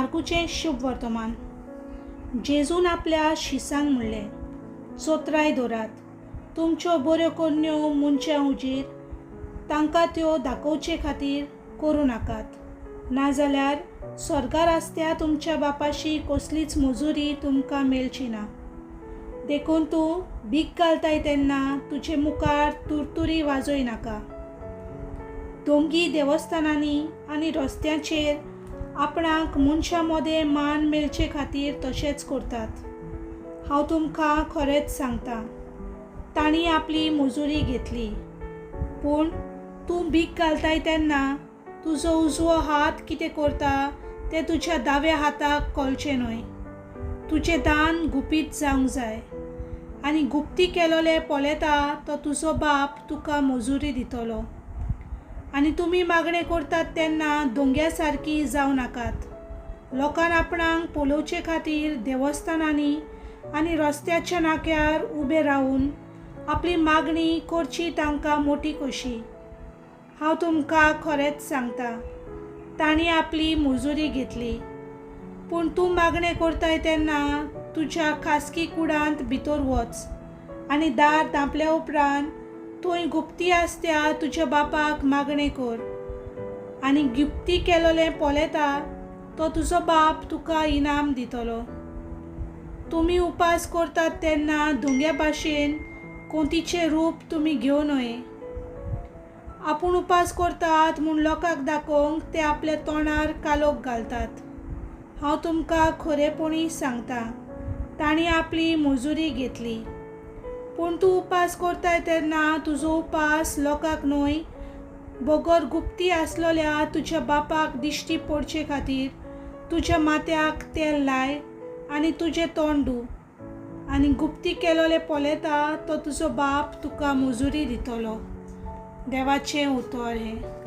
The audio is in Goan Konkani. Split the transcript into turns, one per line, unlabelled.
मार्कूचें शुभ वर्तमान. जेजून आपल्या शिसांक म्हणलें, चोत्राय दवरात, तुमच्यो बऱ्यो करण्यो मनशां हुजीर तांकां त्यो दाखोवचे खातीर करूं नाकात, नाजाल्यार स्वर्गार आसत्या तुमच्या बापाशी कसलीच मजुरी तुमकां मेळची ना. देखून तूं भीक घालताय तेन्ना तुजे मुखार तुरतुरी वाजय नाका. दोंगी देवस्थानांनी आनी रस्त्यांचेर आपणाक मनशां मदें मान मेळचे खातीर तशेंच करतात. हांव तुमकां खरेंच सांगता, तांणी आपली मजुरी घेतली. पूण तूं भीक घालताय तेन्ना तुजो उजवो हात कितें करता तें तुज्या दाव्या हाताक कळचें न्हय. तुजें दान गुपीत जावंक जाय आनी गुप्ती केलोलें पळयता तो तुजो बाप तुका मजुरी दितलो. आनी तुमी मागणें करतात तेन्ना दोंग्या सारकी जावं नाकात. लोकान आपणाक पळोवचे खातीर देवस्थानांनी आनी रस्त्याच्या नाक्यार उबे रावून आपली मागणी करची तांकां मोटी कशी. हांव तुमकां खरेंच सांगता, तांणी आपली मजुरी घेतली. पूण तूं मागणें करताय तेन्ना तुज्या खासगी कुडांत भितर वच आनी दार धांपल्या उपरांत थंय गुप्ती आसत्या तुज्या बापाक मागणें कर, आनी गुप्ती केलोलें पळयता तो तुजो बाप तुका इनाम दितलो. तुमी उपास करतात तेन्ना धोंग्या भाशेन कोंतीचें रूप तुमी घेवं नये. आपूण उपास करतात म्हूण लोकांक दाखोवंक ते आपल्या तोंडार कालोख घालतात. हांव तुमकां खरेपणी सांगता, तांणी आपली मजुरी घेतली. पूण तूं उपास करताय तेन्ना तुजो उपास लोकांक न्हय बगर गुप्ती आसलोल्या तुज्या बापाक दिश्टी पडचे खातीर तुज्या माथ्याक तेल लाय आनी तुजें तोंड धू, आनी गुप्ती केलोलें पळयता तो तुजो बाप तुका मजुरी दितलो. देवाचें उतर हें.